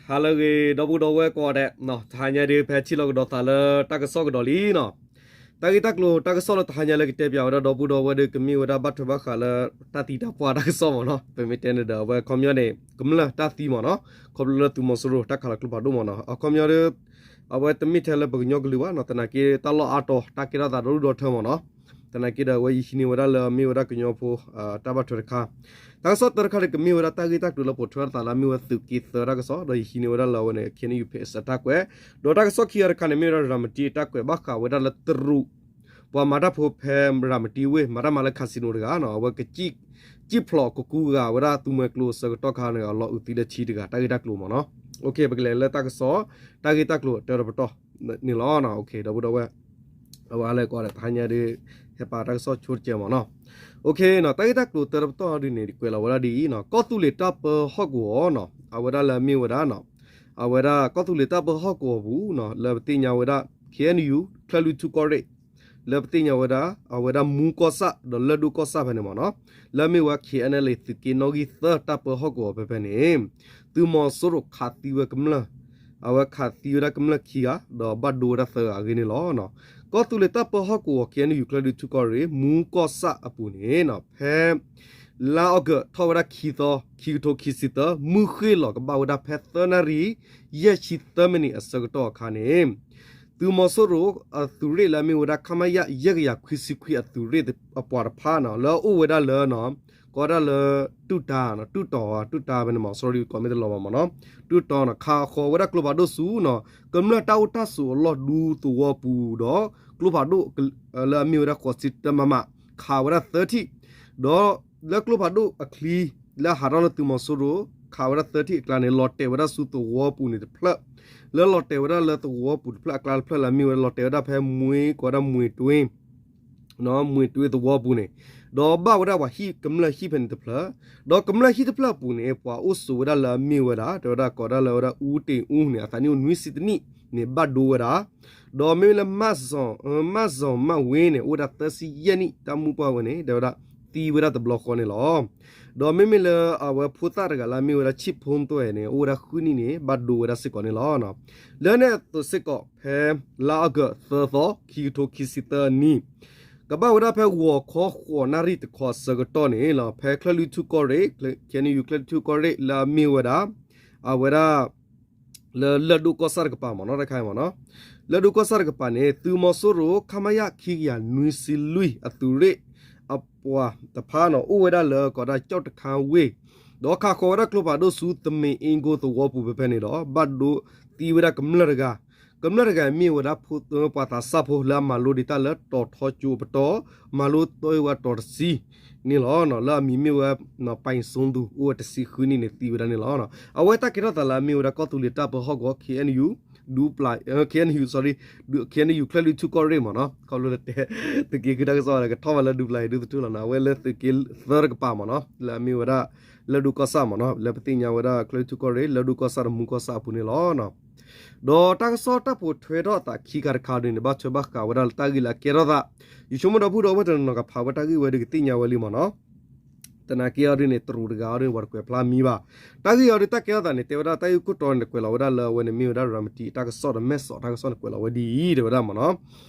ဟါလၢအဂ့ၤ ဒီပုၢ်ဒီဝဲၢ်ကိးဂၤဒဲး, တဟါညါဒုး ဖဲထံၣ်လိာ်ကဒီးသးလၢတၢ်ကစီၣ်ကဒီးလံနီၤ, တၢ်ဂ့ၢ်တၢ်ကျိၤတၢ်ကစီၣ်လၢတဟါညါလၢကတဲပၠးဝဲဒၣ်ဒီပုၢ်ဒီဝဲၢ်ဒီး ကမ့ၢ်ဝဲဒၣ်ဘၣ်ထွဲဘၣ်ဃးလၢတၢ်သံတၢ်ပှၢ်တၢ်ကစီၣ်မ့ၢ်နီၤ, ပမ့ၢ်တဲန့ၣ်ဒီး အဝဲအခီပညီန့ၣ် ကမျၢၢ်တၢ်သံမ့ၢ်နီၤ, ခီဖျိလၢသုးမီၤစိရိၤတၢ်ခးလီၤကျိဖးဒိၣ်မ့ၢ်နီၤ, အခီပညီဒီး အဝဲတမ့ၢ်ထဲလၢပကညီကလုာ်ဘၣ်နီၤ, သနာ်က့တၢ်လီၢ်အါတီၤ တၢ်ကဲထီၣ်သးဒီဒူၣ်ဒီထၢမ့ၢ်နီၤ, သနာ်က့ဒီးအဝဲယဟံးန့ၢ်ဝဲဒၣ်လၢအမ့ၢ်ဝဲဒၣ်ကညီဖိ တၢ်ဘၣ်ထွဲတခါ, တၢ်ကစီၣ်တၢတခါန့ၣ် ကမ့ၢ်ဝဲဒၣ်တၢ်ဂ့ၢ်တၢ်ကျိၤလၢပိာ်ထွဲထီၣ်သးလၢအမ့ၢ်ဝဲသုးက့သၢတၢ်ကစီၣ် ဒီးယဟံးန့ၢ်ဝဲဒၣ်လၢအဝဲန့ၣ် KNU ဖဲအစးတၢ်ကွဲး, ဒီးတၢ်ကစီၣ်ခံဂၤတခါန့ၣ် မ့ၢ်ဝဲဒၣ်ရၤမတံအတၢ်ကွဲးဘၣ်ဃးဝဲဒၣ်လၢတရူး ပှၤမၤတၢ်ဖိဖဲရၤမတံဝ့ၢ် မၤတၢ်မၤလၢ casino တဂၤနီၤ, အဝဲ ကံၣ်ဖျိးကကူဂၤဝဲဒၣ်သူမှဲကျိအဆၢကတီၢ်ခါန့ၣ် အလီၤအုးသံလၢထံတဂၤ တၢ်ဂ့ၢ်တၢ်ကျိၤမ့ၢ်နီၤ, ပကလဲၤလၢတၢ်ကစီၣ် တၢ်ဂ့ၢ်တၢ်ကျိၤတၢတပတီၢ်န့ၣ်လီၤ, ဒီပုၢ်ဒီဝဲၢ် အဝဲလၢကိးဂၤဒဲး တဟါညါဒုး ဟဲပာ်တၢ်ကစီၣ်ဆိတကဲးမ့ၢ်နီၤ, တၢ်ဂ့ၢ်တၢ်ကျိၤတၢတပတီၢ်ဒုးန့ၣ် ကွဲးလီၤဝဲဒၣ်ဒ်အံၤနီၤ, ကီၢ်သူလ့ၤတၢ်ပၢဟီၣ်ကဝီၤနီၤ, အဝဲဒၣ်လၢအမ့ၢ်ဝဲဒၣ် အဝဲဒၣ်ကီၢ်သူလ့ၤတၢ်ပၢဟီၣ်ကဝီၤပူၤနီၤ, လၢပသ့ၣ်ညါဝဲဒၣ် KNU ချၢၣ်လွံၢ်ထူၣ်ကီၢ်ရ့ၣ် လၢပသ့ၣ်ညါဝဲဒၣ် အဝဲဒၣ်မူကီၢ်ဆၣ် ဒီးလၢၢ်ဒိၣ်ကီၢ်ဆၣ်ဖဲန့ၣ်မ့ၢ်နီၤ, လၢအမ့ၢ်ဝဲ KNLA သုးက့နီၣ်ဂံၢ်သၢတၢ်ပၢဟီၣ်ကဝီၤဖဲဖဲန့ၣ် သုးမီၤစိရိၤခးသံဝဲကမျၢၢ်, အဝဲခးသံဝဲဒၣ်ကမျၢၢ်ခံဂၤ ဒီးဘၣ်ဒိဝဲဒၣ်သၢဂၤအဂ့ၢ်န့ၣ်လီၤ. ကီၢ်သူလ့ၤတၢ်ပၢဟီၣ်ကဝီၤ KNU ချၢၣ်လွံၢ်ထူၣ်ကီၢ်ရ့ၣ် မူကီၢ်ဆၣ်အပူၤန့ၣ် ဖဲ လါအီကူးထီၣ်ဝဲဒၣ်ခံသီ ခံကထိခံဆံသၢ မုၢ်ဃ့ၢ်လီၤကဘၣ်ဝဲဒၣ်ဖဲသၢနၣ်ရံၣ် ယဲၢ်ဆံသၢမံးနံးအဆၢကတီၢ်အခါန့ၣ် သုးမီၤစိရိၤအသုးရ့ၣ်လၢအမ့ၢ်ဝဲဒၣ် ခမရ ယဲၢ်ကယၤခွံဆံခွံအသုးရ့ၣ်အပှၤတဖၣ်နီၤ လၢအအိၣ်ဝဲဒၣ်လၢ ကိးဒၣ်လၢ တူၢ်တၢ်နီၤ တူၢ်တီၤ တူၢ်တၢ်ဖဲန့ၣ်မ့ၢ် sorry ကိးမ့ၢ်တလီၤဘၣ်မ့ၢ်နီၤ တူၢ်တီၤနီၤ ခးဃီၤဝဲဒၣ်ကျိဖးဒိၣ်ဆူနီၤ ကမျၢၢ်တၢ်အိၣ်တၢ်ဆိးအလီၢ်ဒူသဝီပူၤဒီး ကျိဖးဒိၣ်လၢအမ့ၢ်ဝဲဒၣ်ဃိးဆံတၢမမ ခးဝဲဒၣ်သၢထံၣ် ဒီးလၢကျိဖးဒိၣ်အချံ လၢအဟးထီၣ်လၢသုးမီၤစိရိၤ ခးဝဲဒၣ်သၢထံၣ်အကျါန့ၣ် လီၤတဲာ်ဝဲဒၣ်ဆူသဝီပူၤန့ၣ်တဖျၢၣ် လၢလီၤတဲာ်ဝဲဒၣ်လၢသဝီပူၤတဖျၢၣ်အကျါတဖျၢၣ်လၢအမ့ၢ်ဝဲဒၣ်လီၤတဲာ်ဝဲဒၣ်ဖဲမွ့ ကိးဝဲဒၣ်မွ့တွ့ မွ့တွ့သဝီပူၤန့ၣ် ဒီးဘၣ်ဝဲဒၣ်ပှၤဟံၣ်ကမျၢၢ်ဟံၣ်ဖဲန့ၣ်တဖျၢၣ် ဒီးကမျၢၢ်ဟံၣ်တဖျၢၣ်အပူၤန့ၣ် ပှၤအိၣ်ဆိးဝဲဒၣ်လၢအမ့ၢ်ဝဲဒၣ် တဲဝဲဒၣ်ကိးဒၣ်လၢဝဲဒၣ်အူတ့ၢ်အူန့ၣ် အသးနံၣ်အိၣ်နွံဆံတနံၣ်န့ၣ် ဘၣ်ဒိဝဲဒၣ် ဒီးမ့မ့ၢ်လၢ မၣ်စီၤမၣ်ဝ့န့ၣ် အိၣ်ဝဲဒၣ်သၢဆံယဲၢ်နံၣ် တၢ်မုၣ်ပှၢ်ဝဲန့ၣ် တဲဝဲဒၣ်သံဝဲဒၣ်တဘျီဃီန့ၣ်လီၤ. ဒီးမ့မ့ၢ်လၢအဝဲဖိသၣ်တဂၤလၢအမ့ၢ်ဝဲဒၣ်ဆံၣ်ဖိသွဲၣ်န့ၣ် အိၣ်ဝဲဒၣ်ဃုနံၣ်န့ၣ် ဘၣ်ဒိဝဲဒၣ်စ့ၢ်ကီးန့ၣ်လီၤ. လၢန့ၣ်အသိးစ့ၢ်ကီး ဖဲလါအီကူးသၢသီ ခံကထိခံဆံသၢနံၣ် ကဘၣ်ဝဲဒၣ်ဖဲဂီၤခီဃိးနၣ်ရံၣ်တခီအဆၢကတီၢ်န့ၣ်လီၤ ဖဲချၢၣ်လွံၢ်ထူၣ်ကီၢ်ရ့ၣ် KNU ချၢၣ်လွံၢ်ထူၣ်ကီၢ်ရ့ၣ်လၢအမ့ၢ်ဝဲဒၣ် အဝဲဒၣ် လၢလၢၢ်ဒိၣ်ကီၢ်ဆၣ်တကပၤမ့ၢ်နီၤ တခါအံၤမ့ၢ်နီၤ လၢၢ်ဒိၣ်ကီၢ်ဆၣ်တကပၤန့ၣ် သုးမီၤစိရိၤ ခမရ ခံကယၤနွံဆံလွံၢ်အသုးရ့ၣ်အပှၤတဖၣ်နီၤ အိၣ်ဝဲဒၣ်လၢကိးဒၣ်ကၠီၣ်တခါဝ့ၢ် ဒီးခးဃီၤဝဲဒၣ်ကျိဖးဒိၣ်ဆူသမ့ၣ်အ့ၣ်ကိသဝီပူၤဖဲဖဲန့ၣ်ဒီး ဘၣ်ဒိသံဝဲဒၣ်ကမျၢၢ်တဂၤ ကမျၢၢ်တဂၤမ့ၢ်ဝဲဒၣ် ပှၤသးစၢ်ဖိလၢအမၤလိဒံးတၢ်လၢတီၤထီကၠိအပတီၢ် မၤလိတ့ၢ်ဝဲတီၤတဆံန့ၣ်လီၤ. လၢအမံၤမ့ၢ်ဝဲ ပၢ်စိသူ အိၣ်ဝဲတဆံဃုနံၣ်န့ၣ် သံဝဲဒၣ်န့ၣ်လီၤ. အဝဲတၢ်ကဲထီၣ်သးလၢအမ့ၢ်ဝဲဒၣ်ကီၢ်သူလ့ၤတၢ်ပၢဟီၣ်ကဝီၤ KNU ဒူပျၤ KNU sorry KNU ချၢၣ်လွံၢ်ထူၣ်ကီၢ်ရ့ၣ်မ့ၢ်နီၤ ခီဖျိလၢတဲ သုးက့ဃုတၢ်ကစီၣ်ဝဲဒၣ် ကထီၣ်ဘၣ်လၢဒူပျၤအံၤဒူသထူၣ်လီၤနီၤ အဝဲလၢသုးက့သၢတကပၤမ့ၢ်နီၤ လၢအမ့ၢ်ဝဲဒၣ် လၢၢ်ဒိၣ်ကီၢ်ဆၣ်မ့ၢ်နီၤ လၢပသ့ၣ်ညါဝဲဒၣ်ချၢၣ်လွံၢ်ထူၣ်ကီၢ်ရ့ၣ် လၢၢ်ဒိၣ်ကီၢ်ဆၣ်ဒီးမူကီၢ်ဆၣ်အပူၤန့ၣ်လီၤ. ဒီးတၢ်ကစီၣ်တၢ်ပိာ်ထွဲထီၣ်အသးခံခါတခါဒ်န့ၣ် ဘၣ်ထွဲဘၣ်ဃးဝဲဒၣ်လၢတၢ်ဂ့ၢ်လၢအကဲထီၣ်သး ယဆိကမိၣ်ဒီပုၢ်ဒီဝဲၢ်တနီၤနီၤကဖးဝဲတၢ်ဂ့ၢ်ဝဲဒၣ် ကသ့ၣ်ညါဝဲလံမ့ၢ်နီၤ သနာ်က့အီၤဒ်န့ၣ် တရူးတဂၤအီၤဒ်န့ၣ် ပှၤတကွဲးဖျါမံၤဘၣ်. တၢ်ဂ့ၢ်အီၤဒ်တၢ်ကဲထီၣ်သးန့ၣ် တဲဝဲဒၣ်တၢ်ဂ့ၢ်ခိၣ်တီန့ၣ် ကွဲးလီၤဝဲဒၣ်လၢအဝဲန့ၣ်မ့ၢ်ဝဲဒၣ် ရၤမတံအတၢ်ကစီၣ်ဒီး မဲၢ်စီၤတၢ်ကစီၣ်န့ၣ် ကွဲးလီၤဝဲဒ်အံၤ တဲဝဲဒၣ်မ့ၢ်နီၤ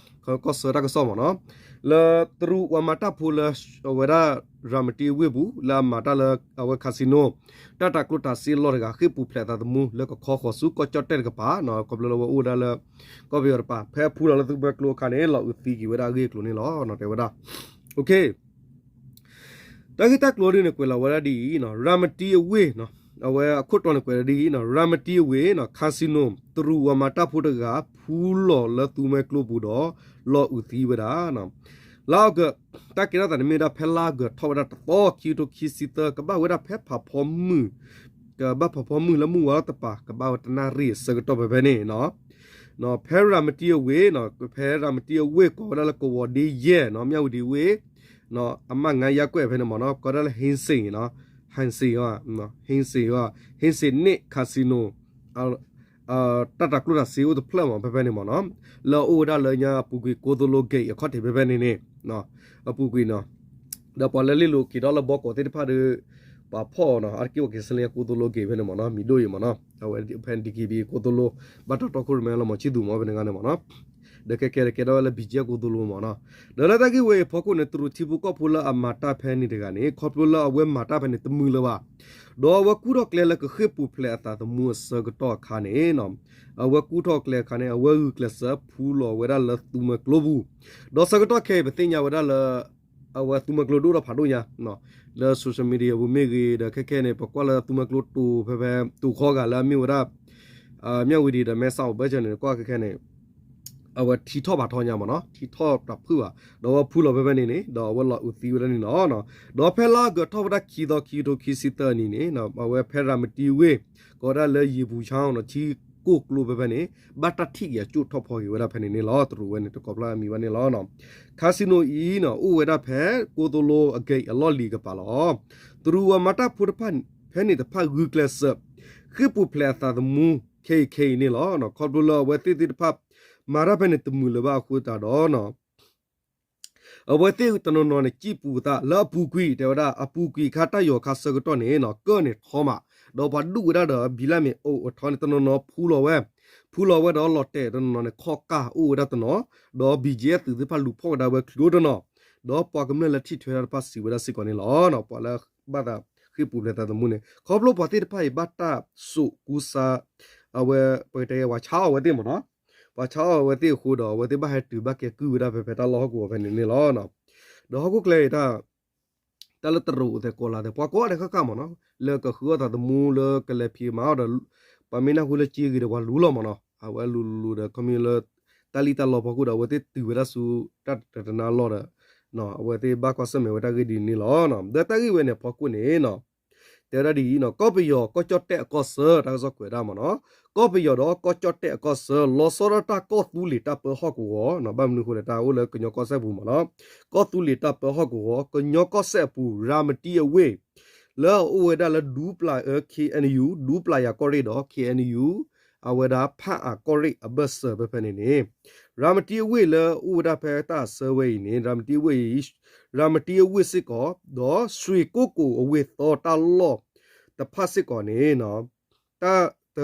ကီၢ်ဆၢတၢ်ကစီၣ်မ့ၢ်နီၤ လၢတရူးပှၤမၤတၢ်ဖိလၢ အဝဲဒၣ် ရၤမတံဝ့ၢ်ပူၤ လၢအမၤတၢ်လၢအဝဲ casino တၢ်တၤကျိၣ်တၤစ့အလီၢ်တဂၤ ဃ့ၢ်ပူၤဖျဲးအသးသမူလၢကခီဃီၤဆူကီၢ်ကၠီၣ်တဲၣ်တကပၤ ခီဖျိလၢအဝဲအိၣ်ဝဲဒၣ်လၢ ကီၢ်ပယီၤတကပၤ ဖဲအဖူလီၤလၢသုးမွဲကျိအခါန့ၣ် လီၤအုးသံက့ၤဝဲဒၣ်အဂ့ၢ်အကျိၤန့ၣ်လီၤ တဲဝဲဒၣ် တၢ်ဂ့ၢ်တၢ်ကျိၤဒ်န့ၣ် ကွဲးလီၤဝဲဒၣ်ဒ်အံၤ ရၤမတံအဝ့ၢ် အဝဲအခိၣ်တီန့ၣ်ကွဲးဒ်အံၤ ရၤမတံအဝ့ၢ် casino တရူးပှၤမၤတၢ်ဖိတဂၤ ဖူလီၤလၢသုးမွဲကျိပူၤဒီး လီၤအုးသံဝဲဒၣ် လါအီကူး တၢ်ကဲထီၣ်သးန့ၣ်မ့ၢ်ဝဲဒၣ်ဖဲလါအီကူးထီၣ်ဝဲဒၣ်တသီ ခံကထိခံဆံသၢ ကဘၣ်ဝဲဒၣ်ဖဲဖးဖီမုၢ် ကဘၣ်ဖးဖီမုၢ်လၢမုၢ်ဝါထီၣ်တပၤ ကဘၣ်ဝဲတနၣ်ရံၣ်အဆၢကတီၢ်ဖဲဖဲန့ၣ် ဖဲရၤမတံအဝ့ၢ် ဖဲရၤမတံအဝ့ၢ်ကိးဝဲဒၣ်လၢကဝီၤဒ့ယဲၢ် မၠၣ်ဝတံၤဝ့ၢ် အမၣ်ငါယါကွဲးဖဲန့ၣ်မ့ၢ်နီၤ ကိးဒၣ်လၢ ဟ့စ့ၣ် ဟ့စ့ၣ် ဟ့စ့ၣ်န့ၣ် casino တၢ်တၤကျိၣ်တၤစ့အိၣ်တဖျၢၣ်မ့ၢ် ဖဲဖဲန့ၣ်မ့ၢ်နီၤ လၢအအိၣ်ဝဲဒၣ်လၢညါအပူၤကွံာ် ကိသိၣ်လိဂ့ၢ်အခီၣ်ထံးဖဲဖဲန့ၣ်န့ၣ် အပူၤကွံာ်နီၤ ဒီးပှၤလၢလ့ၣ်လိၤက့ၤဒီးလၢဘီကီးသ့ၣ်တဖၣ်ဒီး ပှၤဖီၣ်အီၤနီၤ အါတက့ၢ်ဝဲက့ၤဆဲးလၢကိသိလိဂ့ၤဖဲန့ၣ်မ့ၢ်နီၤ မံၤဒိၣ်အံၤမ့ၢ်နီၤ အဝဲဖဲ DKBA ကိသိလိ ဘၣ်တၢ်တီခိၣ်ရိၣ်မဲလၢမီၤဆံၣ်သူမ့ၢ်ဖဲန့ၣ်ဂၤန့ၣ်မ့ၢ်နီၤ ဒီးခဲကဲဒီးကဲထီၣ်ဝဲလၢ ဘံၣ်ကဲၣ် ကိသိလိမ့ၢ်နီၤ ဒီးလၢတၢ်ဂ့ၢ်ဝဲအံၤဖီခိၣ်န့ၣ် တရူးထံဖိကီၢ်ဖိလၢအမၤတၢ်ဖဲန့ၣ်တဂၤန့ၣ် ခီဖျိလၢအဝဲမၤတၢ်ဖဲန့ၣ်တမုာ်လၢၤဘၣ် ဒီးအဝဲကူၣ်ထီၣ်ကျဲလၢကဃ့ၢ်ပူၤဖျဲးအသးသမူအဆၢကတီၢ်အခါန့ၣ် အဝဲကူၣ်ထီၣ်ကျဲအခါန့ၣ် အဝဲဂုာ်ကျဲးစၢးဖူလီၤဝဲဒၣ်လၢသူမွဲကျိပူၤ ဒီးဆၢကတီၢ်ခဲအံၤ ပသ့ၣ်ညါဝဲဒၣ်လၢ အဝဲသူမွဲကျိဒိၣ်ထီၣ်ဖးဒိၣ်ညါ လၢ social media ပူၤမ့ၢ်ဂ့ၤ ဒီးခဲခဲန့ၣ် ပကွၢ်လၢသူမွဲကျိတိၤဖဲဖဲ တိၤခီဂာ်လၢအမ့ၢ်ဝဲဒၣ် မၠၣ်ဝတံၤဒီးမဲဆီးအဘၢၣ်စၢၤန့ၣ် ကွၢ်ခဲခဲန့ၣ် အဝဲထံထီၣ်ဖးထီညါမ့ၢ်နီၤ ထံထီၣ်တၢ်ဖုၣ်ဘၣ် ဒီးအဝဲဖူလီၤဖဲဖဲန့ၣ်န့ၣ် ဒီးအဝဲလီၤအုးသံဝဲဒၣ်န့ၣ်လီၤ. ဒီးဖဲလါအီကူးထီၣ်ဝဲဒၣ်ခံသီ ခံကထိခံဆံသၢနံၣ်န့ၣ် အဝဲဖဲရၤမတံဝ့ၢ် ကိးဝဲဒၣ်လၢယံၤပူၤဆါနီၤ ထံကိၢ်ကျိဖဲဖဲန့ၣ် ဘၣ်တၢ်ထံၣ်က့ၤအကၠိၣ်ထီၣ်ဖီက့ၤဝဲဒၣ်ဖဲန့ၣ်န့ၣ်လီၤ. တရူးဝဲန့ၣ် တကိးဖျါအမံၤဘၣ်န့ၣ်လီၤ. casino အံၤနီၤ အိၣ်ဝဲဒၣ်ဖဲ ကိသိလိအဂ့ၤအလီၢ်လံၤကပၤလီၤ. တရူးဝဲမၤတၢ်ဖိတဖၣ် ဖဲန့ၣ်တဖၣ်ဂုာ်ကျဲးစၢး ဃ့ၢ်ပူၤဖျဲးအသးသမူ ခဲအံၤခဲအံၤန့ၣ်လီၤ. ခီဖျိလၢအဝဲသ့ၣ်သ့ၣ်တဖၣ် မၤတၢ်ဖဲန့ၣ်တမုာ်လၢၤဘၣ်အဃိသတးဒီး အဝဲသ့ၣ်တနီၤနီၤန့ၣ် စံၣ်ပူၤသးလၢအပူၤကွံာ် တဲဝဲဒၣ် အပူၤကွံာ်ခါတၢ်ယီၤခါဆၢကတီၢ်န့ၣ်နီၤ ကၢၣ်န့ၣ်ထီမး ဒီးပှၤဒူၣ်ဝဲဒၣ်ဒီး ဘံလၢမ့ၣ်အူအထီန့ၣ် တနီၤနီၤဖူလီၤဝဲ ဖူလီၤဝဲဒီးလီၤတဲာ်တနီၤနီၤန့ၣ် ခီၣ်ကၢ်အိၣ်ဝဲဒၣ်တနီၤ ဒီး ဘံၣ်ကၠဲၣ် သုးသ့ၣ်တဖၣ်လူၤဖီၣ်ကဒါဝဲချုးအိၣ်တနီၤ ဒီးပှၤကမျၢၢ်လၢထံၣ်ထွဲတၢ်တဖၣ်စံးဝဲဒၣ်စ့ၢ်ကီးန့ၣ်လီၤ. ပှၤလၢဘၣ်သးဃ့ၢ်ပူၤဖျဲးသးသမူန့ၣ် ခီဖျိပှၤသ့ၣ်တဖၣ်အံၤဘၣ်တၢ်စိာ်ကူစါ အဝဲ ပကတဲပှၤဆါအီၣ်ဝဲသ့ၣ်မ့ၢ်နီၤ ပှၤဆါအီၣ်ဝဲသ့ၣ်အဃိဒီး အဝဲသ့ၣ်ဘၣ်ဟဲတုၤဘၣ်ကဲကုၢ်ဝဲဒၣ်ဖဲဖဲတၢ်လီၢ်ဟီၣ်ကဝီၤဖဲန့ၣ်န့ၣ်လီၤ. ဒီးဟီၣ်ခိၣ်ချၢအံၤ တၢ်လၢတရူးအိၣ်သဲးကိးလါသဲး ပှၤကိးဂၤဒဲးဃၣ်ဃၣ်မ့ၢ်နီၤ လၢကဃုအီၣ်သးသမူလၢကလဲၤဖံးမၤအီၣ်ဒီး ပှၤမ့ၢ်နၢ်ဟူလၢက့ဂ့ၤဒီးပှၤလူၤလီၤမ့ၢ်နီၤ အဝဲလူၤလူၤဒီး ခီမ့ၢ်လၢ တၢ်လံၣ်တၢ်လီဖီခိၣ်ဒီး အဝဲသ့ၣ်တုၤဝဲဒၣ်ဆူတၢ်တတနါလီၢ်ဒီး အဝဲသ့ၣ်ဘၣ်ကွၢ်ဆၢၣ်မဲာ်ဝဲတၢ်ဂ့ၢ်ဒ်န့ၣ်လီၤ. ဒီးတၢ်ဂ့ၢ်ဝဲန့ၣ်ဖီခိၣ်န့ၣ်နီၤ တဲဝဲဒၣ်ဒ်အံၤနီၤ ကီၢ်ပယီၤကီၢ်ကၠီၣ်တဲၣ်အကီၢ်ဆၢ တၢ်ကစီၣ်ကွဲးဒၣ်မ့ၢ်နီၤ ကီၢ်ပယီၤဒီးကီၢ်ကၠီၣ်တဲၣ်အကီၢ်ဆၢ လီၤဆီဒၣ်တၢ်ကီၢ်သူလ့ၤတၢ်ပၢဟီၣ်ကဝီၤနီၤ ဘၣ်မနုၤအဃိလဲၣ် တၢ်အိၣ်လၢကညီကီၢ်စဲၣ်ပူၤမ့ၢ်နီၤ ကီၢ်သူလ့ၤတၢ်ပၢဟီၣ်ကဝီၤ ကညီကီၢ်စဲၣ်အပူၤ ရၤမတံအဝ့ၢ် လၢအအိၣ်ဝဲဒၣ်လၢဒူပျၤ အ ခ့ၣ်အဲၣ်ယူၣ် ဒူပျၤယၤကီၢ်ရ့ၣ်ဒီး ခ့ၣ်အဲၣ်ယူၣ် အဝဲဒၣ်ဖၣ်အၣ်ကီၢ်ရ့ၣ်အဘၢၣ်စၢၤဖဲဖဲန့ၣ်န့ၣ် ရၤမတံအဝ့ၢ်လၢအိၣ်ဝဲဒၣ်ဖဲတၢ်အဆၢဝဲအံၤန့ၣ် ရၤမတံအဝ့ၢ်အံၤ ရၤမတံအဝ့ၢ်စ့ၢ်ကီး ဒီးစှ့ၤကိၣ်ကိၤအဝ့ၢ်သီတၢ်လီၢ်တဖၣ်စ့ၢ်ကီးန့ၣ်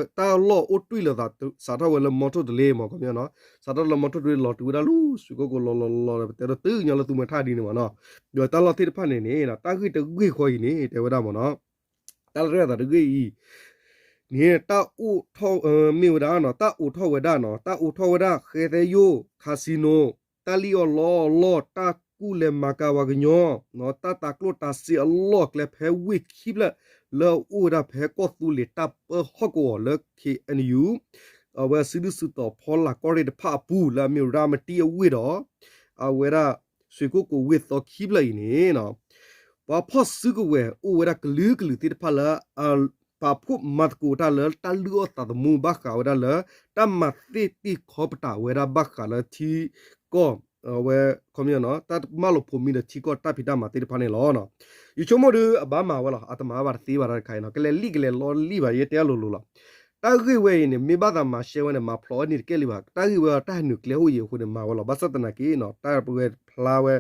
တၢ်လီၢ်အိၣ်တွံၣ်လိာ်သး စးထီၣ်ဝဲလၢမီထိၣ်တလ့မ့ၢ်ကီးမ့ၢ်နီၤ စးထီၣ်လၢမီထိၣ်တလ့လီၤတုၤဝဲဒၣ်လၢ စှ့ၤကိၣ်ကိၤလီၤလီၤလီၤလီၤ ပတဲဒီးတုၤညီလၢသူမွဲထၣ်ဒ်န့ၣ်မ့ၢ်နီၤ ဒီးတၢ်လီၢ်သ့ၣ်တဖၣ်န့ၣ်န့ၣ် တၢ်ဂ့ၢ်တဂ့ၢ်ဃီအံၤန့ၣ် တဲဝဲဒၣ်မ့ၢ်နီၤ တၢ်လၢတၢ်သးတဂ့ၢ်အံၤ န့ၣ် တၢ်အိၣ်ထီၣ် မ့ၢ်ဝဲဒၣ်နီၤ တၢ်အိးထီၣ်ဝဲဒၣ်နီၤ တၢ်အိးထီၣ်ဝဲဒၣ် ဃဲသဲယိၣ် casino တၢ်လံၣ်အီၣ်လီအီၣ်အလီၢ် တၢ်ကူၣ်လဲၤမၤကၤပှၤကညီ တၢ်တၤကျိၣ်တၤစ့အလီၢ်အကျဲဖဲဝ့ၢ်ခံဖျၢၣ် လၢအအိၣ်ဝဲဒၣ်ဖဲကီၢ်သူလ့ၤတၢ်ပၢဟီၣ်ကဝီၤလၢ ခ့ၣ်အဲၣ်ယူၣ် အဝဲစုဒုၣ်စုတီၤဖီလာ်ကီၢ်ရ့ၣ်တဖၣ်အပူၤ လၢအမ့ၢ်ရၤမတံအဝ့ၢ်ဒီး အဝဲဒၣ် စှ့ၤကိၣ်ကိၤဝ့ၢ်သီခံဖျၢၣ်အံၤန့ၣ် ပှၤဖီၣ်စုကဝဲၤအိၣ်ဝဲဒၣ်ကလုာ်ကလုာ်သ့ၣ်တဖၣ်လၢ ပာ်ဖှိၣ်မၤသကိးတၢ်လၢတၢ်လုၢ်အီၣ်သးသမူဘၣ်ဃးဝဲဒၣ်လၢ တၢ်မၤသ့ၣ်တံၢ်ခီပတာ်ဝဲဒၣ်ဘၣ်ဃးလၢထံကီၢ် အဝဲ ခီမ့ၢ်နီၤ တၢ်မၢလီၤဖိးမံဒီးထံကီၢ်တၢ်ဖံးတၢ်မၤသ့ၣ်တဖၣ်န့ၣ်လီၤ. ယဆိကမိၣ်ဒုးအဘၣ်မၤဝဲလီၤ အတမၤဘၣ်တသ့ဘၣ်တခါအံၤနီၤ ကလဲၤလံၣ်ကလဲၤလီလံၣ်ဘၣ် ယဲတဲအလိၤလိၤလီၤ. တၢ်ဂ့ၢ်ဝဲအံၤန့ၣ် မ့ၢ်ဘၣ်သးမၤရှဲဝဲန့ၣ် မၤဖျိးဝဲန့ၣ်တကဲလံဘၣ် တၢ်ဂ့ၢ်ဝဲတၢ်ဟဲနုာ်ကျဲအိၣ်အံၤအဃိန့ၣ် မၤဝဲလီၤ ဘၣ်ဆၣ်သနာ်က့နီၤ တၢ်ပဝဲဖျါဝဲ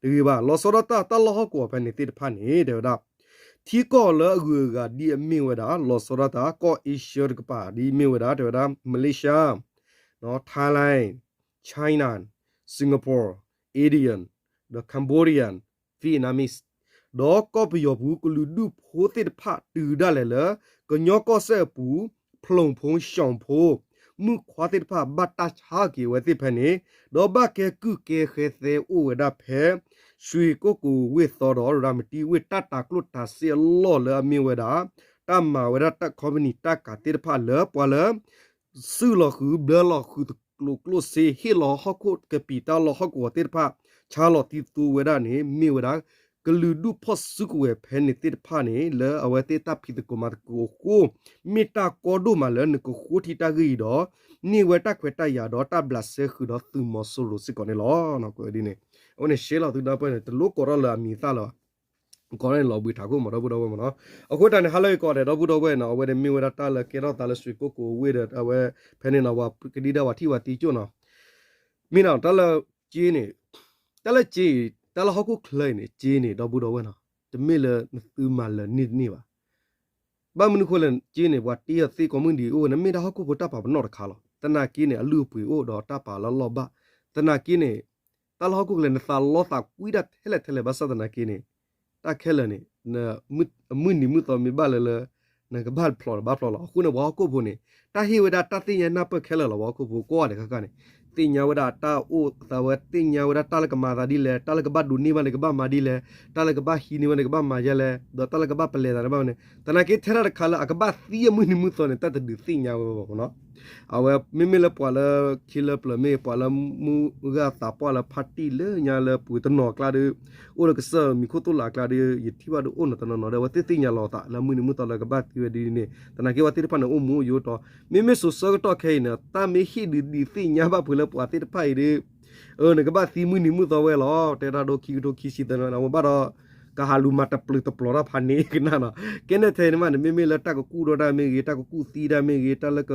တဂ့ၤဘၣ် လီၤဆီဒၣ်တၢ် တၢ်လီၢ်ဟီၣ်ကဝီၤဖဲန့ၣ်သ့ၣ်တဖၣ်န့ၣ် တဲဝဲဒၣ် ထံကီၢ်လၢအဂုၤအဂၤဒ်အမ့ၢ်ဝဲဒၣ် လီၤဆီဒၣ်တၢ် ကီၢ်အ့ရှၢတကပၤဒ်မ့ၢ်ဝဲဒၣ် တဲဝဲဒၣ် Malaysia, Thailand, China, Singapore, Indian, ဒီး Cambodian, Vietnamese ဒီးကီၢ်ပယီၤပူၤကလုာ်ဒူၣ်ဖိသ့ၣ်တဖၣ်တုၤဒၣ်လဲာ်လၢ ကညီကီၢ်စဲၣ်အပူၤ ဖျိၣ်ဖိ ရှီၣ်ဖိ မုၣ်ခွါသ့ၣ်တဖၣ်ဘၣ်တၢ်ဆါက့ၤဝဲသ့ၣ်ဖဲန့ၣ် ဒီးဘၣ်ကဲကုၢ်ကဲဃဲသဲအိၣ်ဝဲဒၣ်ဖဲ စှ့ၤကိၣ်ကိၤဝ့ၢ်သီဒီးရၤမတံဝ့ၢ်တၢ်တၤကျိၣ်တၤစ့အလီၢ်လၢအမ့ၢ်ဝဲဒၣ် တၢ်မၤဝဲဒၣ်တၢ်ခီပနံၣ်တၢ်ကၤသ့ၣ်တဖၣ်လၢပှၤလၢ စုၣ်လီၤဃုာ်ဘျၢလီၤဃုာ်သကျိၤကျိၣ်စ့ ဟ့ၣ်လီၤဟီၣ်ခိၣ်ကပံာ်တၢ်လီၢ်ဟီၣ်ကဝီၤသ့ၣ်တဖၣ် ဆါလီၤသံသိဝဲဒၣ်န့ၣ် မ့ၢ်ဝဲဒၣ် ကလုာ်ဒူၣ်ဖီၣ်စုကဝဲၤဖဲန့ၣ်သ့ၣ်တဖၣ်န့ၣ် လၢအဝဲသ့ၣ်တၢ်ဖံးသကိးမၤသကိးအဃိ မ့ၢ်တၢ်ကီဒိၣ်မးလၢနကဃိထံတၢ်ဂ့ၢ်အံၤဒီး န့ၢ်ဝဲတၢ်ခွဲးတၢ်ယာ်ဒီးတၢ်ဘျးစဲဃုာ်ဒီးသုးမီၤစိရိၤစ့ၢ်ကီးန့ၣ်လီၤ. အဝဲန့ၣ်ရှဲလီၤသုဒီပုၢ်ဝဲၢ်န့ၣ် တလိၣ်ကိးထီၣ်လၢအမံၤအသၣ်လၢၤဘၣ် ကိးထီၣ်န့ၣ်လီၤဘှံးထးခိၣ်မးဒီပုၢ်ဒီဝဲၢ်မးနီၤ. အဃိတၢ်န့ၣ် ဟါလၢအံၤကိးဂၤဒဲးဒီပုၢ်ဒီဝဲၢ်နီၤ အဝဲန့ၣ်မ့ၢ်ဝဲဒၣ်တၢ်လၢကဲထီၣ်သးလၢစှ့ၤကိၣ်ကိၤဝ့ၢ်ဒီး အဝဲဖဲန့ၣ်နီၤ ပှၤကဒံဒါပှၤထံၣ်ပှၤသံကၠိၣ်နီၤ. မ့ၢ်နီၤ တၢ်လၢက့န့ၣ် တၢ်လၢက့အံၤ တၢ်လၢဟီၣ်ခိၣ်ချၢအံၤန့ၣ် က့န့ၣ် ဒီပုၢ်ဒီဝဲၢ်နီၤ တမ့ၢ်လၢနသုမၤလၢာ်န့ၢ်တန့ၢ်ဘၣ်. ဘၣ်မနုၤဃိလဲၣ်က့န့ၣ် ပှၤတ့အီၤသ့ကိးမုၢ်နံၤအိၣ်ဝဲန့ၣ် မ့ၢ်ဒၣ်ဟီၣ်ခိၣ်ဖိတၢ်ပာ်ပနီၣ်တခါလီၤ. သနာ်က့န့ၣ် အလုၢ်အပှ့ၤအိၣ်ဒီးတၢ်ပာ်လၢလီၢ်ဘၣ်. သနာ်က့န့ၣ် တၢ်လၢဟီၣ်ခိၣ်ကလဲၣ် နသးလီသးကွံတၢ်ထဲလဲၣ်ထဲလဲၣ် ဘၣ်ဆၣ်သနာ်က့န့ၣ် တၢ်ခဲလၢာ်န့ၣ် အမုၢ်နံၤမုၢ်သီမ့ၢ်ဘၣ်လၢလၢ နကဘၣ်ဖျိးတဘၣ်ဖျိးလီၤ. အဃိန့ၣ် ပှၤဟီၣ်ခိၣ်ဖိန့ၣ် တၢ်ဟ့ၣ်ဝဲဒၣ်တၢ်သ့ၣ်ညါနၢ်ပၢၢ်ခဲလၢာ်လီၤ. ပှၤဟီၣ်ခိၣ်ဖိကိးဂၤဒဲးဃၣ်ဃၣ်န့ၣ် သ့ၣ်ညါဝဲဒၣ်တၢ်အိၣ်သးဝဲ သ့ၣ်ညါဝဲဒၣ်တၢ်လၢကမၤသးဒ်လဲၣ်, တၢ်လၢကဘၣ်ဒိးန့ၢ်ဘၣ်န့ၣ် ကဘၣ်မၤဒ်လဲၣ်, တၢ်လၢကဘၣ်ဟံးန့ၢ်ဝဲန့ၣ် ကဘၣ်မၤဒ်လဲၣ်, ဒီးတၢ်လၢကဘၣ်ပလဲၤသးန့ၣ်ဘၣ်မနုၤ. သနာ်က့ထဲတၢ်တခါလၢအကဘၣ်သံအမုၢ်နံၤမုၢ်သီန့ၣ် တၢ်တဒုးသ့ၣ်ညါဝဲဘၣ်မ့ၢ်နီၤ. အဝဲမ့မ့ၢ်လၢပှၤလၢခံလၢပျၢၤမ့ၢ်ဂ့ၤ, ပှၤလၢမူဂၢ်သးပှၢ်လၢဖါတံၢ်လၢညါလၢပှၤတနီၤအကျါဒီး အိၣ်လၢကစၢၢ်မံၤခိၣ်သိၣ်လးအကျါဒီး ယထံၣ်ဘၣ်ဒီးအိၣ်နီၤတနီၤနီၤဒီး အဝဲသ့ၣ်သ့ၣ်ညါလီၤအသးလၢမုၢ်နံၤမုၢ်သီလၢကဘၣ်သံဝဲဒ်န့ၣ်. သနာ်က့ပှၤသ့ၣ်တဖၣ်န့ၣ်အိၣ်မူအိၣ်ယိာ်တီၤ, မ့မ့ၢ်စိၤဆၢကတီၢ်ခဲအံၤန့ၣ် တၢ်မ့ၢ်ဟ့ၣ်ဒုးဒုးသ့ၣ်ညါဘၣ်ဖုးလၢပှၤသ့ၣ်တဖၣ်အံၤဒီး အၢ နကဘၣ်သံမုၢ်နံၤမုၢ်သီဝဲလီၤ. တဲတၢ်ဒိခံကထိခံဆံသၢနွံ အဝဲဘၣ်ဒီး ကဟးလူၤမၤတပျုာ်တပျီၤတၢ်ဖးန့ၣ်ကနၣ်နီၤ. ကဲနဲၣ်ထဲန့ၣ်မးန့ၣ် မ့မ့ၢ်လၢတၢ်ကကူၣ်ဒီးတၢ်မ့ၢ်ဂ့ၤ, တၢ်ကကူၣ်သံတၢ်မ့ၢ်ဂ့ၤ, တၢ်လၢ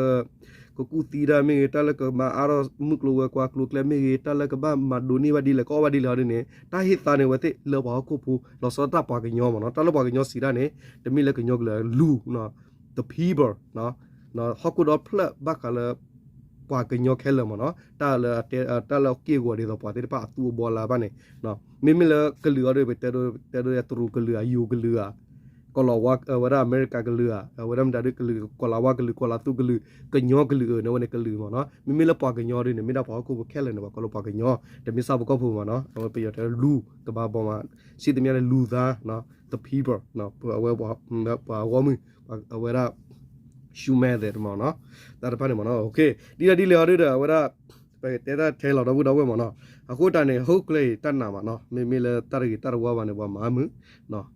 ကကူၣ်သံတၢ်မ့ၢ်ဂ့ၤ, တၢ်လၢကမၤအါထီၣ်မုၢ်ကျိၤဝဲၤကွာ်ကျိၤကျဲမ့ၢ်ဂ့ၤ, တၢ်လၢကဘၣ်မၤဒိးန့ၢ်ဘၣ်ဒ်လဲၣ် ကအီၣ်ဘၣ်ဒ်လဲၣ်အီၤဒ်န့ၣ် တၢ်ဟ့ၣ်သါန့ၢ်ဝဲသ့ၣ်လၢပှၤဟီၣ်ခိၣ်ဖိ လီၤဆီဒၣ်တၢ်ပှၤကညီမ့ၢ်နီၤ. တၢ်လၢပှၤကညီစံးတၢ်န့ၣ် တမ့ၢ်လၢကညီကလုာ်လူၤ the people ဟီၣ်ခိၣ်ဒီဖျၢၣ်ဘၣ်ဃးလၢ ပှၤကညီခဲလၢာ်မ့ၢ်နီၤ, တၢ်လၢ တၢ်လၢက့ၢ်ဂီၤဒ်သိးပှၤသ့ၣ်တဖၣ်အသူအဘီလၢဘၣ်န့ၣ်, မ့မ့ၢ်လၢကလုာ်အီၤဒီး ပတဲဒိးတရူးကလုာ်ဧါ, ယိၤကလုာ်ဧါ, ကီၤလၤဝါ ဝဲဒၣ်အမဲရကၤကလုာ်ဧါ, ဝဲဒၣ်မတၤဒုကလုာ်, ကီၤလၤဝါကလုာ်, ကီၤလၤသူကလုာ်, ကညီကလုာ်အၢန့ၣ် အဝဲန့ၣ်ကလုာ်မ့ၢ်နီၤ. မ့မ့ၢ်လၢပှၤကညီဒ်န့ၣ် မ့ၢ်ဒၣ်ပှၤဟီၣ်ခိၣ်ဖိခဲလၢာ်န့ၣ် ပှၤကိးလၢပှၤကညီ, တမ့ၢ်ဆၣ်ဖိကီၢ်ဖိမ့ၢ်နီၤ. အဝဲပယီၤတဲလူၤ ကဘၣ်ဘီမး, စံၣ်တမံၤန့ၣ် လူၤသါ the people အဝဲ ပှၤဂီၢ်မုၢ် အဝဲဒၣ် ရှူမဲသဲးတမ့ၢ်နီၤ, တၢ်တဖၣ်န့ၣ်မ့ၢ်နီၤ. ဒ်လဲၣ်ဒ်လဲၣ်အီၤဒုဒီး အဝဲဒၣ် ပကတဲတၢ်ထဲလီၤဒီပုၢ်ဒီဝဲၢ်မ့ၢ်နီၤ. အဃိတၢ်န့ၣ် ဟီၣ်ခိၣ်ချၢအံၤတၢ်နာ်မ့ၢ်နီၤ, မ့မ့ၢ်လၢတၢ်တဂ့ၤတၢ်တဝါဘၣ်န့ၣ် ပှၤမၤမုာ်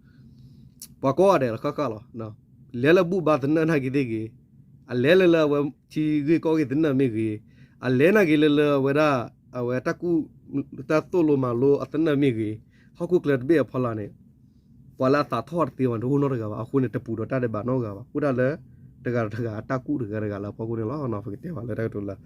ပှၤကိးဂၤဒဲးလီၤဃၣ်ဃၣ်လီၤ. လဲၤလၢဘူၣ်ဘါသနၢၣ်နာ်က့ၤသ့ၣ်ဂ့ၤ, အလဲၤလၢလၢအဝဲထံဂ့ၢ်ကီၢ်ဂ့ၢ်သနၢၣ်မ့ၢ်ဂ့ၤ, အလဲၤနာ်က့ၤလၢလၢအဝဲဒၣ် အဝဲတၢ်ကူၣ် တၢ်သိၣ်လိမၤလိအသနၢၣ်မ့ၢ်ဂ့ၤ, ဟီၣ်ခိၣ်ချၢတဘ့ၣ်အဖီလာ်န့ၣ် ပှၤလၢအသးထီၣ်တသ့ဘၣ်န့ၣ် တအိၣ်နီတဂၤဘၣ်. အဃိန့ၣ် တပူၤဒီးတၢ်ဒဲးဘးနီတဂၤဘၣ်. အိၣ်ဒၣ်လၢ တဂၤတဂၤအတၢ်ကူၣ်တဂၤတဂၤလၢအဖီခိၣ်န့ၣ်လီၤ. ပကတဲဘၣ်လၢတၢ်ကတိၤလၢ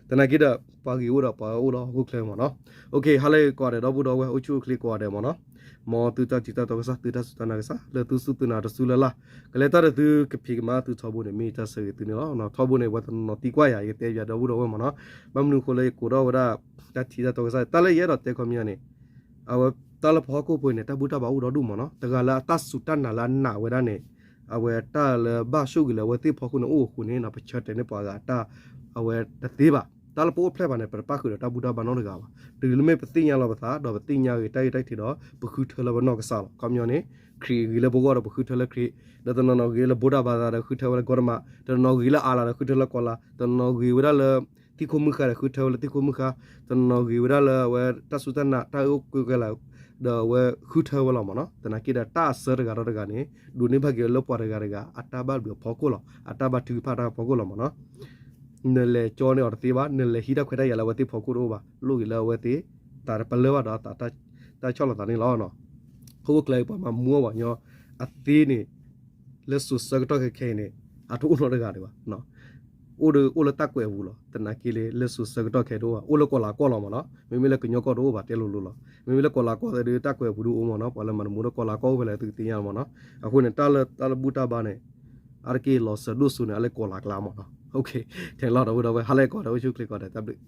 သနာ်က့ဒီး ပှၤဂ့ၤအိၣ်ဒီးပှၤအိၣ်လၢဟီၣ်ခိၣ်ချၢမ့ၢ်နီၤ. ဟါလၢကိးဂၤဒဲး ဒီပုၢ်ဒီဝဲၢ် အိၣ်ဆူၣ်အိၣ်ချ့ကိးဂၤဒဲးမ့ၢ်နီၤ. မ်သုတၢ်ထံၣ်တၢ်တီကစၢ် သုတၢ်စူၢ်တၢ်နာ်ကစၢ် လၢသုစူၢ်သုနာ်တစုလၢ်လၢ် ကလဲၤတၢ်ဒီးသုကဖံးကမၤသုထီဘိန့ၣ် မ့ၢ်တၢ်ဆၢဂ့ၤသုန့ၣ်လီၤ. ထီဘိန့ၣ် ပှၤတနီၤနီၤသံကွၢ်ယၤ ယကတဲယၤဒီပုၢ်ဒီဝဲၢ်မ့ၢ်နီၤ. ဘၣ်မနုၤအဃိလၢယကိးထီၣ်ဝဲဒၣ် တၢ်ထံၣ်တၢ်တီကစၢ် တၢ်လၢယအဲၣ်ဒိးတဲခီပညီန့ၣ် အဝဲတၢ်လၢပှၤဟီၣ်ခိၣ်ဖိန့ၣ် တၢ်ဘူၣ်တၢ်ဘါအိၣ်ဒီဒူၣ်မ့ၢ်နီၤ. တဂၤလၢအတၢ်စူၢ်တၢ်နာ်လၢအနာ်ဝဲဒၣ်န့ၣ် အဝဲတၢ်လၢဘၣ်ဆိၣ်ဂ့ၤလၢအဝဲသ့ၣ်ဖီခိၣ်န့ၣ်အိၣ်အဃိန့ၣ် ပဆၢတဲာ်န့ၢ်ပှၤဂၤတၢ် အဝဲတသ့ဘၣ်. တၢ်လၢပအိၣ်ဖျဲၣ်ဘၣ်န့ၣ် ပတပၣ်ဃုာ်ဒီးတၢ်ဘူၣ်တၢ်ဘါနီတဂၤဘၣ်. တုၤမ့ၢ်ပသ့ၣ်ညါလီၤပသး ဒီးပသ့ၣ်ညါဂ့ၤတၢ်ဂ့ၢ်တၢ်ထံးဒီး ပဃုထၢလၢပနီၢ်ကစၢ်လီၤ. ခီပညီန့ၣ် ခရံာ်ဂ့ၤလၢပဂီၢ်ဒီးပဃုထၢလၢခရံာ်, ဒီးတနီၤနီၤဂ့ၤလၢ ဗုဒ္ဓဘာသာ ဒီးဃုထၢဝဲလၢ ဂေါတမ, တနီၤနီၤဂ့ၤလၢအၤလးဒီးဃုထၢလၢကီၤလၤ, တနီၤနီၤဂ့ၤဝဲဒၣ်လၢ သံၣ်ခိၣ်မုၢ်ဃါဒီးဃုထၢဝဲလၢသံၣ်ခိၣ်မုၢ်ဃါ, တနီၤနီၤဂ့ၤဝဲဒၣ်လၢအဝဲတၢ်စူၢ်တၢ်နာ် တၢ်အိၣ်ကွဲကဲလၢ ဒီးအဝဲဃုထၢဝဲလီၤမ့ၢ်နီၤ. သနာ်က့ဒီးတၢ်အစၢတဂၤဒီးတဂၤန့ၣ် ဒိးန့ၢ်ဘၣ်က့ၤလၢပှၤတဂၤတဂၤ အတၢ်ဘၣ်ဘျုးအဖီခိၣ်လီၤ. အတၢ်ဘၣ်ထုကဖၣ်တၢ်ဖီခိၣ်လီၤမ့ၢ်နီၤ. နလဲၤကၠီန့ၢ်အီၤတသ့ဘၣ်, နလဲၤဟံးတၢ်ခွဲးတၢ်ယာ်လၢအဝဲသ့ၣ်ဖီခိၣ်တအိၣ်ဘၣ်, လိၣ်ဂ့ၤလၢအဝဲသ့ၣ် တၢ်ပလၢၢ်ဘၣ်ဒီး တၢ်ဆီၣ်လီၤသးန့ၣ်လီၤ. ဟီၣ်ခိၣ်ချၢပှၤမၤမူအီၣ်ပှၤကညီအသ့န့ၣ် လၢစိၤဆၢကတီၢ်ခဲခဲအံၤန့ၣ် အတအိၣ်နီတဂၤဒံးဘၣ်. အိၣ်ဒီးအိၣ်လၢတၢ်ကွဲးအပူၤလီၤ. သနာ်က့လၢ လၢစိၤဆၢကတီၢ်ခဲတအိၣ်ဘၣ်, အိၣ်လၢကီၤလၤကီၢ်လီၤမ့ၢ်နီၤ. မ့မ့ၢ်လၢကညီကီၢ်တအိၣ်ဘၣ်တဲလိၤလိၤလီၤ. မ့မ့ၢ်လၢကီၤလၤကီၢ်သ့ၣ်ဒီး တၢ်ကွဲးအပူၤဒုအိၣ်မ့ၢ်နီၤ. ပှၤလၢမၤတမူဒီးကီၤလၤကီၢ်အိၣ်ဖဲလဲၣ်သုကသ့ၣ်ညါမ့ၢ်နီၤ. အဃိန့ၣ် တၢ်လၢတၢ်လၢဘူၣ်တၢ်ဘါန့ၣ် အါတက့ၢ်လီၤစၢၤဒိၣ်စိန့ၣ် အလၢကီၤလၤကျါမ့ၢ်နီၤ. ထဲလီၤဒီပုၢ်ဒီဝဲၢ် ဟါလၢကိးဂၤဒဲး အိၣ်ဆူၣ်အိၣ်ချ့ကိးဂၤဒဲး တၢ်ဘျုး